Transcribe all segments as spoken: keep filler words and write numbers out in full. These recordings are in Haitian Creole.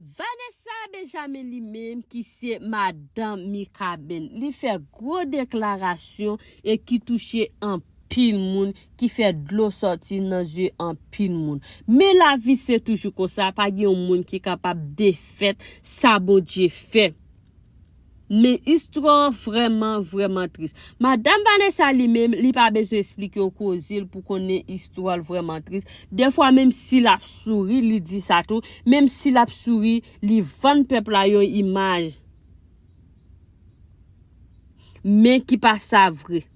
Vanessa Benjamin li menm ki se madanm Mikaben, li fè gwo deklarasyon e ki touche anpil moun, ki fè dlo sòti nan zye anpil moun. Men lavi se toujou konsa, pa gen yon moun ki kapab defèt sa Bondye fè. Men istwa vrèman, vrèman tris. Madanm Vanessa li menm, li pa bezwen esplike w koze l pou konnen istwa l vrèman tris. Defwa, menm si l ap souri, li di sa tou, menm si l ap souri, li vann pèp la yon imaj. Men ki pa sa vre.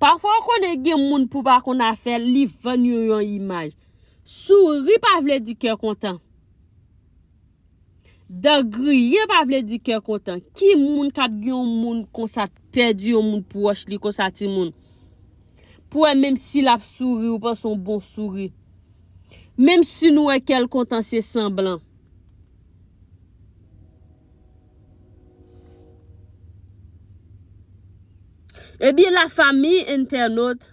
Pafwa, w konnen gen moun pou pa konn afè l, li vann yo yon imaj. Souri pa vle di kè kontan. Dan griyen pa vle di kè kontan. Ki moun k ap gen yon moun konsa, pèdi yon moun pwòch li konsa, timoun? Pou wè, menm si l ap souri, ou panse yon bon souri. Menm si nou wè kè l kontan, se sanblan. Ebyen, lafanmi entènot,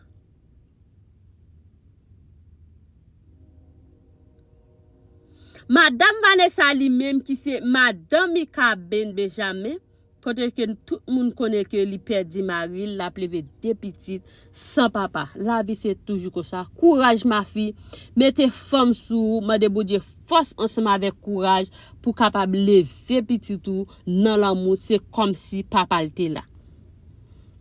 Madanm Vanessa li menm ki se madanm Mikaben Benjamin, kote ke tout moun konnen ke li pèdi mari l, l ap leve de pitit san papa. Lavi se toujou konsa. Kouraj, mafi. Mete fanm sou ou, mande Bondye fòs ansanm avèk kouraj pou kapab leve pitit ou nan lanmou. Se kòmsi papa l te la.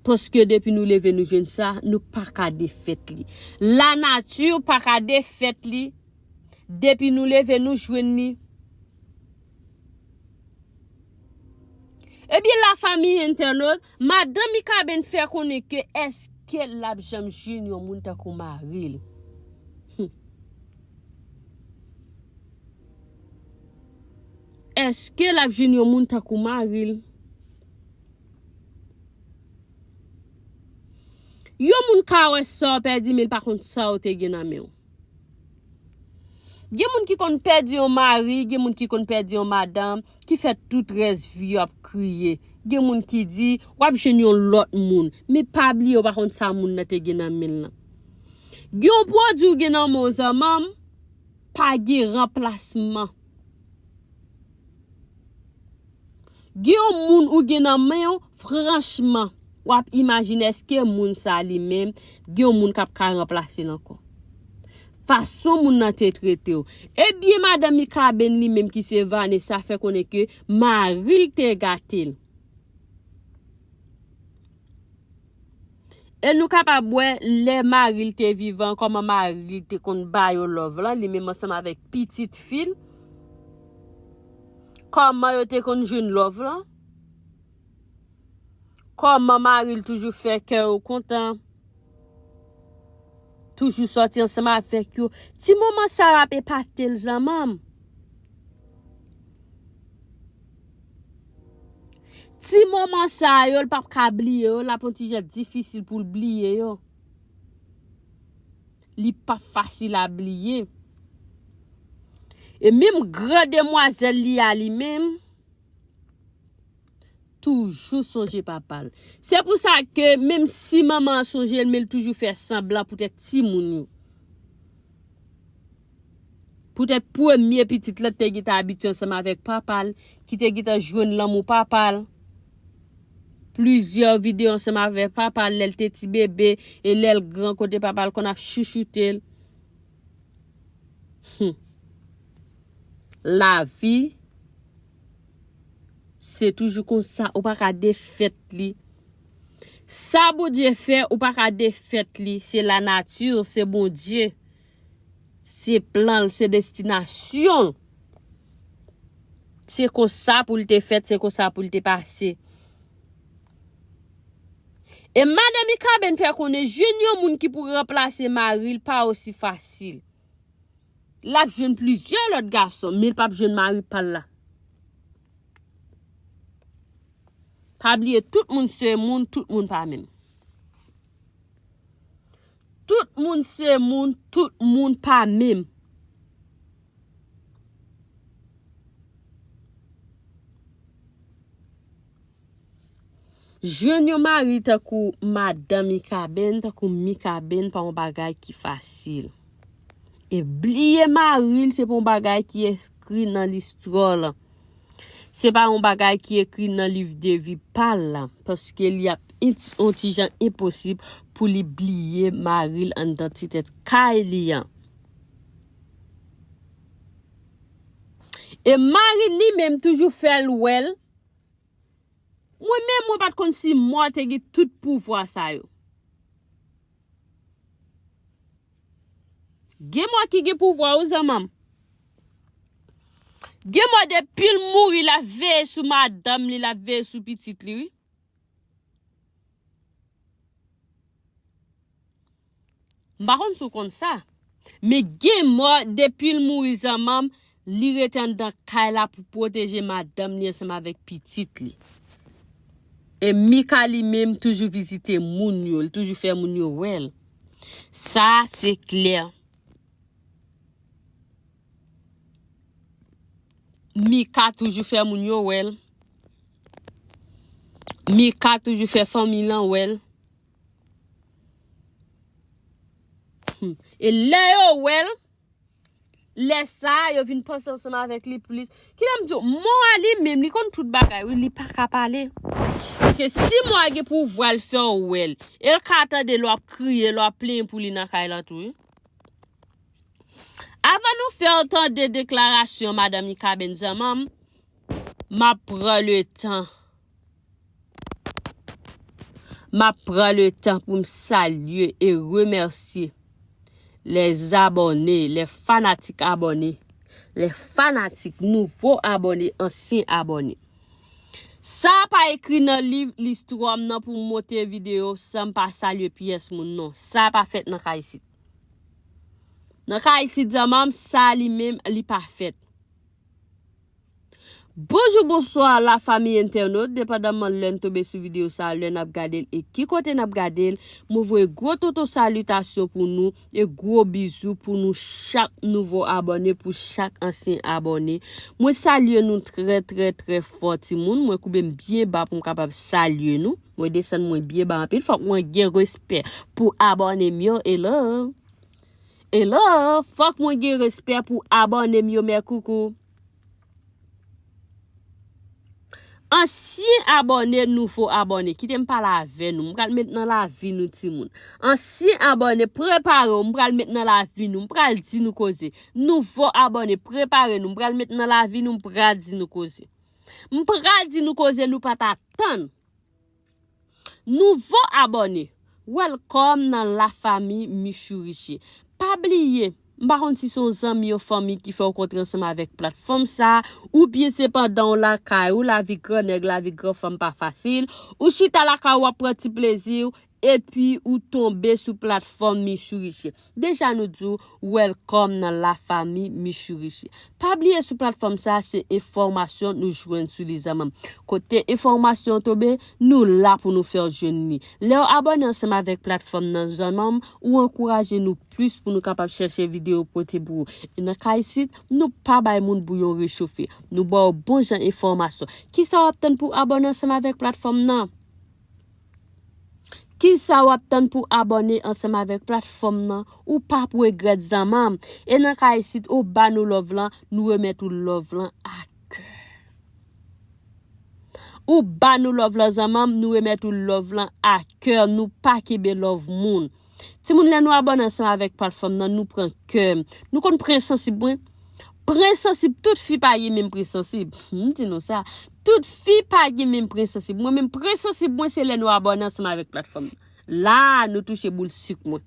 Paske depi nou leve, nou jwenn sa, nou pa ka defèt li. Lanati pa ka defèt li. Depi nou leve, nou jwenn li. Ebyen, lafanmi entènot, madanm Mikaben fè konnen ke èske l ap janm jwenn yon moun tankou mari l? Hmm. Èske l ap jwenn yon moun tankou mari l? Yon moun ka wè sa w pèdi, men l pa konn sa w te gen nan men w. Gen moun ki konn pèdi yon mari, gen moun ki konn pèdi yon madanm, ki fè tout rès vi yo ap kriye. Gen moun ki di, w ap jwenn yon lòt moun. Men pa bliye, w pa konn sa moun nan te gen nan men l lan. Gen yon pwodui w gen nan men w, zanmanm, pa gen ranplasman. Gen yon moun ou gen nan men w, franchman, w ap imajine èske moun sa li menm, gen yon moun k ap ka ranplase l ankò. Fason moun nan te trete w. Ebyen, madanm Mikaben li menm ki se Vanessa fè konnen ke mari l te gate l. E nou kapab wè lè mari l te vivan, kòman mari l te konn ba yo love lan, li menm ansanm avèk pitit fi l. Kòman yo te konn jwenn love lan? Kòman mari l toujou fè kè yo kontan? Toujou sòti ansanm avèk yo. Ti moman sa yo ap epate l, zanmanm. Ti moman sa yo, l p ap ka bliye yo, l ap yon ti jan difisil pou l bliye yo. Li p ap fasil a bliye. E menm gran demwazèl li a li menm, toujou sonje papa l. Se pou sa ke menm si manman an sonje l, men l toujou fè sanblan poutèt timoun yo. Poutèt premye pitit lan te gentan abitye ansanm avèk papa l, ki te gentan jwenn lanmou papa l. Plizyè videyo ansanm avèk papa l, lè l te ti bebe, e lè l gran, kote papa l konn ap chouchoute l. Hmm. Lavi, se toujou konsa, ou pa ka defèt li. Sa Bondye fè, ou pa ka defèt li. Se lanati, se Bondye. Se plan l, se destinasyon l. Se konsa pou l te fèt, se konsa pou l te pase. E madanm Mikaben fè konnen jwenn yon moun ki pou ranplase mari l pa osi fasil. L ap jwenn plizyè lòt gason, men l p ap jwenn mari pa l la. Pa bliye, tout moun se moun, tout moun pa menm. Tout moun se moun, tout moun pa menm. Jwenn yon mari tankou madanm Mikaben, tankou Mikaben, pa yon bagay ki fasil. E bliye mari l, se pa yon bagay ki es-, ekri nan listwa l. Se pa yon bagay ki ekri nan liv de vi pa l la, paske li ap ent- yon ti jan enposib pou li bliye mari l anndan ti tèt kay li an. E mari l li menm toujou fè l wè l. Mwen menm, mwen pa t konn si mò te gen tout pouvwa sa yo. Gen mò ki gen pouvwa, wi, zanmanm. Gen mò depi l mouri, l ap veye sou madanm li, l ap veye sou pitit li, wi. M pa konn si w konn sa. Men gen mò, depi l mouri, zanmanm, li rete anndan kay la pou pwoteje madanm li ansanm avèk pitit li. E Mika li menm toujou vizite moun yo, li toujou fè moun yo wè l. Sa se klè. Mika toujou fè moun yo wè l. Mika toujou fè fanmi l an wè l. Hmm. E lè yo wè l, lè sa a, yo vin panse ansanm avèk li plis. Kilè m di w, mò a li menm, li konn tout bagay, wi, li pa ka pale. Se si mò a gen pouvwa l fè w wè l. E l ka tande lè w ap kriye, lè w ap plenyen pou li nan kay la tou, wi. Avan nou fè w tande deklarasyon madanm Mika Benzanman, m ap pran le tan. M ap pran le tan pou m salye e remèsye les abonnés, les fanatiques abonnés, les fanatiques, nouvo abòne, ansyen abòne. Sa pa ekri nan liv listwa m nan pou m monte videyo san m pa salye pyès moun, non. Sa pa fèt nan kay isit. Nan kay isit, zanmanm, sa li menm, li pa fèt. Bonjou, bonswa, lafanmi entènot, depandaman lè n tonbe sou videyo sa, lè n ap gade l e ki kote n ap gade l, mwen voye gwo tonton salitasyon pou nou e gwo bizou pou nou chak nouvo abòne, pou chak ansyen abòne. Mwen salye nou trè, trè, trè fò, timoun. Mwen koube m byen ba pou m kapab salye nou. Mwen desann mwen byen ba anpil. Fòk mwen gen respè pou abòne m yo. Hello. Hello. Fòk mwen gen respè pou abòne m yo, mè koukou. Ansyen abòne, nouvo abòne, kite m pale avè nou. M pral met nan lavi nou, timoun. Ansyen abòne, prepare w, m pral met nan lavi nou. M pral di nou koze. Nouvo abòne, prepare nou. M pral met nan lavi nou, m pral di nou koze. M pral di nou koze nou pa t atann. Nouvo abòne, welcome nan lafanmi Michou Riche. Pa bliye, m pa konn si se yon zanmi, yon fanmi ki fè w kontre ansanm avèk platfòm sa, oubyen se pandan w lakay ou, lavi gran nèg, lavi gran fanm pa fasil, ou chita lakay ou ap pran ti plezi w, epi ou tonbe sou platfòm Michou Riche. Deja nou di w, welcome nan lafanmi Michou Riche. Pa bliye sou platfòm sa, se enfòmasyon nou jwenn sou li, zanmanm. Kote enfòmasyon tonbe, nou la pou nou fè w jwenn li. Lè w abòne ansanm avèk platfòm nan, zanmanm, ou ankouraje nou plis pou nou kapab chèche videyo pote pou ou. E nan kay isit, nou pa bay moun bouyon rechofe. Nou ba w bon jan enfòmasyon. Kisa w ap tann pou abòne ansanm avèk platfòm nan? Kisa w ap tann pou abòne ansanm avèk platfòm nan? Ou p ap regrèt, zanmanm. E nan kay isit, ou ba nou love lan, nou remèt ou love lan a kè. Ou ba nou love lan, zanmanm, nou remèt ou love lan a kè. Nou pa kenbe love moun. Timoun, lè nou abòne ansanm avèk platfòm nan, nou pran kè. Nou konn pran sansib mwen. Pran sansib, tout fi pa gen menm pran sansib. M di nou sa. Tout fi pa gen menm pran sansib. Mwen menm pran sansib mwen se lè nou abòne ansanm avèk platfòm nan. La, nou touche boul sik mwen.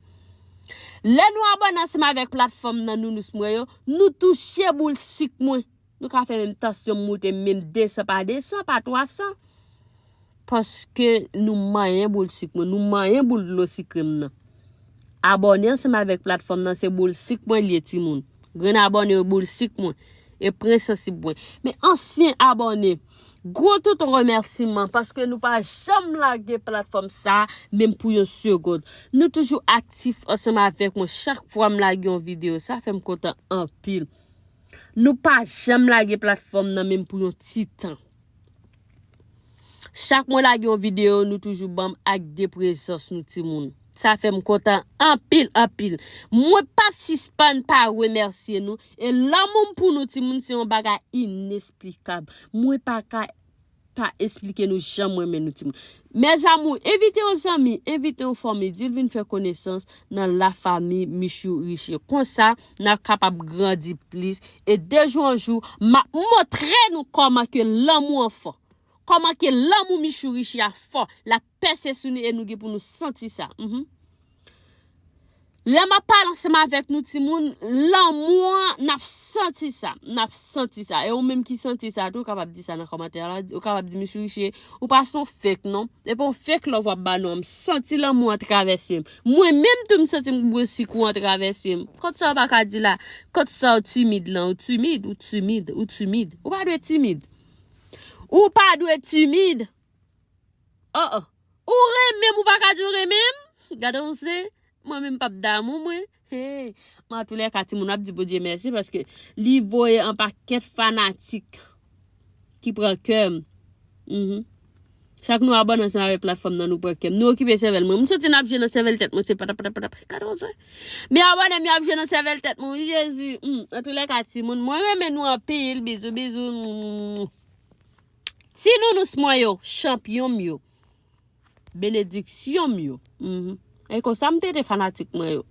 Lè nou abòne ansanm avèk platfòm nan, nounous mwen yo, nou touche boul sik mwen. Nou ka fè menm tansyon m moute menm desan pa desan, pa twasan. Paske nou manyen boul sik mwen, nou manyen boul dlo sikre m nan. Abòne ansanm avèk platfòm nan, se boul sik mwen l ye, timoun. Grenn abòne yo boul sik mwen. E pran sansib mwen. Men ansyen abòne, gwo tonton remèsiman paske nou pa janm lage platfòm sa, menm pou yon segond. Nou toujou aktif ansanm avèk mwen. Chak fwa m lage yon videyo, sa fè m kontan anpil. Nou pa janm lage platfòm nan menm pou yon ti tan. Chak mwen lage yon videyo, nou toujou ban m ak de prezans nou, timoun. Sa fè m kontan anpil, anpil. Mwen p ap sispann pa remèsye nou. E lanmou m pou nou timoun se yon bagay inesplikab. Mwen pa ka pa esplike nou jan mwen renmen nou timoun. Mes amours, envite yon zanmi, envite yon fanmi, di l vin fè konesans nan la famille Michou Riche. Konsa, n a kapab grandi plis. E de jou an jou, m ap montre nou kòman ke lanmou an fò. Kòman ke lanmou Michou Riche a fò. L ap pèse sou nou e nou gen pou nou santi sa. Mhm. Lè m ap pale ansanm avèk nou timoun, lanmou an, n ap santi sa. N ap santi sa. E ou menm ki santi sa tou, ou kapab di sa nan kòmantè la. Ou kapab di, Michou Riche, ou pa se yon fake non. E pa yon fake love w ap ba nou an. M santi lanmou an travèse m. Mwen menm tou m santi m gwo sikou an travèse m. Kot sa ou pa ka di la? Kot sa ou timid lan? Ou timid, ou timid, ou timid. Ou pa dwe timid. Ou pa dwe timid. Oh, oh. Ou renmen m, ou pa ka di ou renmen m? Gade yon se, mwen menm p ap damou mwen. Hey. Mwen antoulèka, timoun ap di Bondye mèsi paske li voye an pakèt fanatik ki pran kè m. Mhm. Chak nou abòne ansanm avèk platfòm nan, nou pran kè m. Nou okipe sèvèl mwen. M santi n ap jwe nan sèvèl tèt mwen, se patap, patap, patap. Gade yon se. Men abòne m yo ap jwe nan sèvèl tèt mwen, wi, Jezi. Hmm. Antoulèka, timoun, mwen renmen nou anpil. Bizou, bizou. Ti nounous mwen yo, chanpyon m yo, benediksyon m yo. Mhm. E konsa m trete fanatik mwen yo.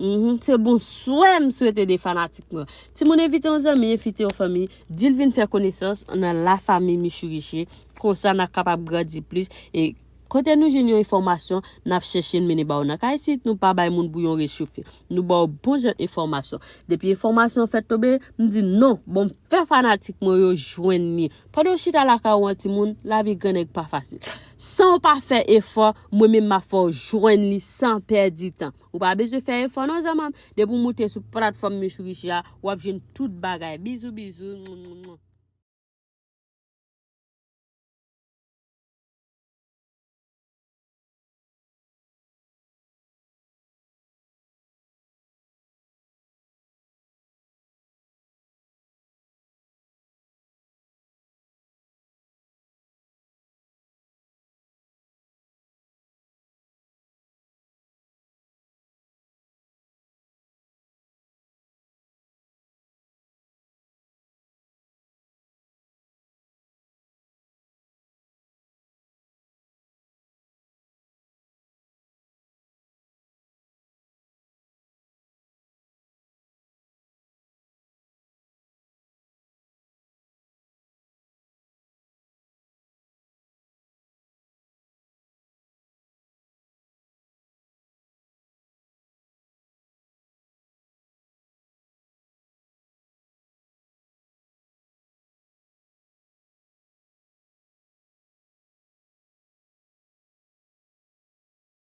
Mhm. Se bon swè m swete de fanatik mwen. Timoun, envite yon zanmi, envite yon fanmi, di l vin fè konesans nan la famille Michou Riche. Konsa, n a kapab grandi plis. E kote nou jwenn yon enfòmasyon, n ap chèche n mennen ba w nan kay isit. Nou pa bay moun bouyon rechofe. Nou ba w bon jan enfòmasyon. Depi enfòmasyon fèt tonbe, m di non, bon, m fè fanatik mwen yo jwenn li. Pandan w chita lakay ou an timoun, lavi grannèg pa fasil. San w pa fè efò, mwen menm m ap fè w jwenn li san pèdi tan. Ou pa bezwen fè efò non zanmi m. Depi w moute sou platfòm Michou Riche a, w ap jwenn tout bagay. Bizou, bizou.